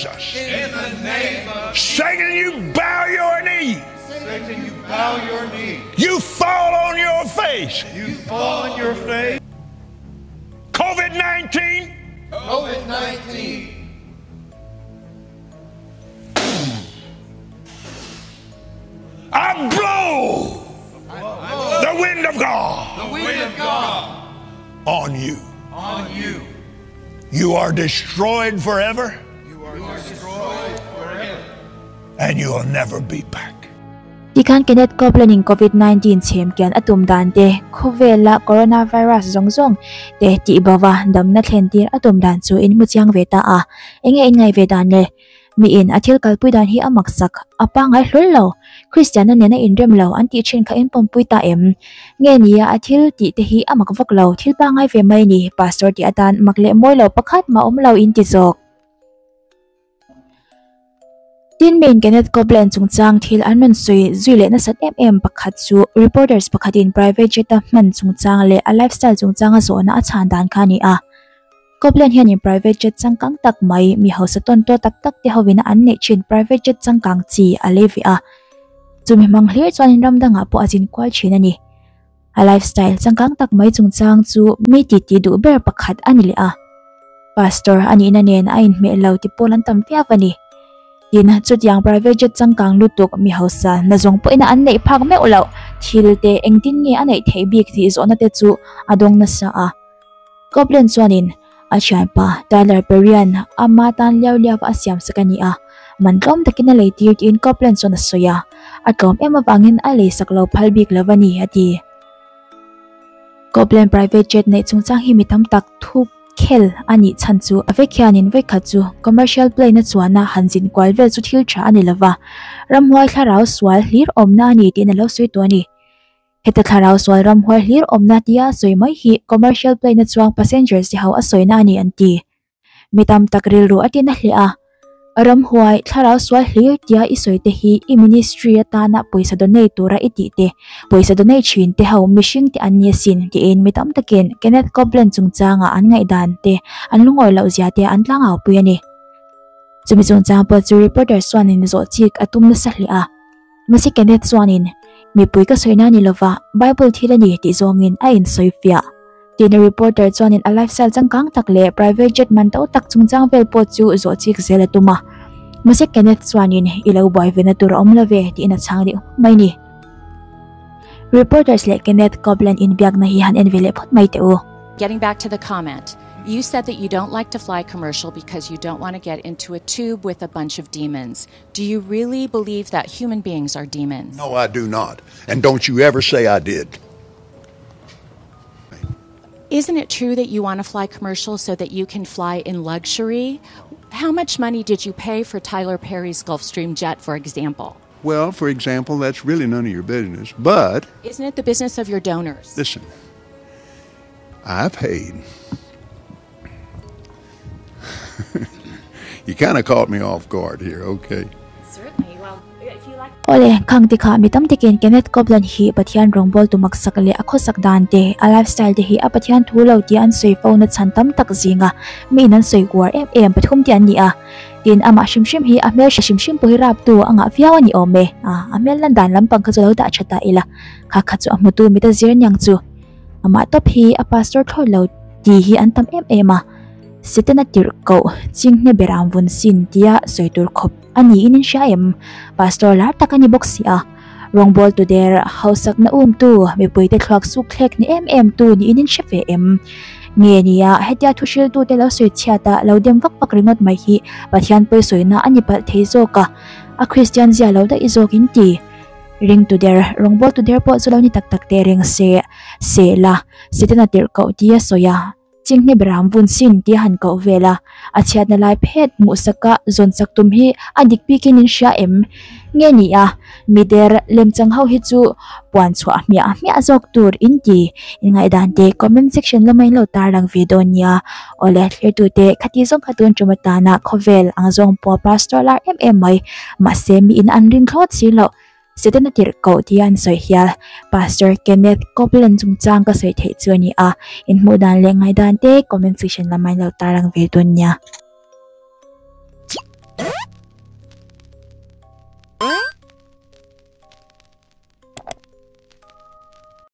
Jesus. In the name of Satan, you bow your knee. Satan, you bow your knee. You fall on your face. You fall on your face. COVID-19. COVID-19. I blow the wind of God. The wind of God. On you. On you. You are destroyed forever. You are destroyed forever. And you will never be back. Tikhan Kenneth Copeland in COVID-19 chhem kian a tum dan te, khawvela coronavirus zawng zawng te tih bova damna thlen tir a tum dan chu in hmu chiang ve ta a. Enge in ngaih ve dan le? Mi in a thil kalpui dan hi a mak sak, a pangngai hlawl lo. Kristianna nena inrem lo an tih thin kha in pawmpui ta em? Nge nia a thil tih te hi a mak vak lo, thil pangngai ve mai ni, Pastor tih atan mak leh mawi lo pakhat mah awm lo in ti zawk. Tin miin Kenneth Copeland chungchang thil an rawn sawi zui leh nasat em em pakhat chu reporters pakhatin private jet a hman chungchang leh a lifestyle chungchanga zawhna a chhan dan kha a ni a. Copeland hianin private jet changkang tak mai mi hausa tawn tawh tak tak te hovina an neih thin private jet changkang chi a lei ve a. Chumi hmang hlir chuanin ram dangah pawh a zin kual thin a ni. A lifestyle changkang tak mai chungchang chu mi titi duh ber pakhat a ni leh a. Pastor a nihna nen a inhmeh lo ti pawl an tam viau a ni. Tin, chutiang private jet changkang lutuk mi hausa na zawng pawhin an neih phak meuh loh thil te engtin nge a neih theih bik tih zawhna te chu a dawng nasa a. Copeland chuanin a thianpa Tyler Perry-a'n ama tan liau liau a siam sak a ni a, man tlawm takin a lei tir tiin Copeland chuan a sawi a, a tlawm em avangin a lei sak lo phal bik lo a ni, a ti. Copeland private jet neih chungchang hi mi tam tak thup khel a nih chhan chu a vek hianin vawikhat chu commercial plane a chuana han zin kual vel chu thil tha a ni lova, ramhuai thlarau sual hlir awmna a ni tiin a lo sawi tawh a ni. Heta thlarau sual ramhuai hlir awmna tia sawi mai hi commercial plane a chuang passengers te ho a sawina a ni an ti. Mi tam tak rilru a tina hle a, ramhuai thlarau sual hlir tia i sawi te hi i ministry atana pawisa donate tura i tih te, pawisa donate thin te ho mihring te an ni asin tiin mi tam takin Kenneth Copeland chungchanga an ngaihdan te an lungawi loh zia te an tlangau pui a ni. Chumi chungchang pawh chu reporter chuanin zawh chik a tum nasa hle a. Mahse Kenneth chuanin, Mipui ka sawi na ni lova, Bible thil a ni tih zawngin a insawi fiah. Tiin reporter chuanin a lifestyle changkang tak leh private jet man to tak chungchang vel pawh chu zawh chik zel a tum a. Mahse Kenneth chuanin, I lo buai ve na tur a awm lo ve tiin a chhang deuh mai ni. Reporters leh Kenneth Copeland inbiakna hi han en ve leh phawt mai teh u. Getting back to the comment, you said that you don't like to fly commercial because you don't want to get into a tube with a bunch of demons. Do you really believe that human beings are demons? No, I do not. And don't you ever say I did. Isn't it true that you want to fly commercial so that you can fly in luxury? How much money did you pay for Tyler Perry's Gulfstream jet, for example? Well, for example, that's really none of your business, but... Isn't it the business of your donors? Listen, I paid... You kind of caught me off guard here, okay? Certainly. Well, if you like... Awle, khang te kha mi tam takin Kenneth Copeland hi Pathian rawngbawltu maksak leh a khawsak dan te, a lifestyle te hi a Pathian thu lo tih an sawi fo na chhan tam tak zinga mi in an sawi uar em em pathum te an ni a. Tin, amah hrim hrim hi a hmel hre hrim hrim pawh hi raptu a ngah viau a ni awm e. A, a hmel lan dan lampang kha chu lo dah tha ta ila, kha kha chu a hmutu mit a zir aniang chu. Amah tawp hi a pastor thlawt lo tih hi an tam em em a, Setana tirh koh chinghne beram vun sin tia sawi tur khawp a niin in hria em? Pastor lar tak a ni bawk si a, rawngbawltu der hausakna umtu mipuite thluak suk thlek ni em em tu niin in hre ve em? Nge nia hetia thu hriltute lo sawi chhiat a lo dem vak vak ringawt mai hi Pathian pawisawina a ni palh thei zawk a, a Kristian zia lo daih zawk in ti. Ringtu der, rawngbawltu der pawh chu lo ni tak tak teh reng se, se la, Setana tirh koh tia sawi a, chinghne beram vun sin tia han koh vel a, a chhiatna lai phet hmuhsaka zawn chak tum hi a dik bikin in hria em? Nge ni a, mi der lemchang ho hi chu puan chhuah hmiah hmiah zawk tur in ti. Inngaihdan te comment section lama in lo tarlang ve dawn nia. Awle thlirtute khati zawng kha tun tum atana khawvel ang zawng pawh pastor lar em em mai. Mahse mi in an rin thlawt si loh. Setana tirh koh tia an sawi hial Pastor Kenneth Copeland chungchang ka sawi theih chu a ni a. Inhmuh dan leh ngaihdan te comment section lama in lo tarlang ve dawn nia.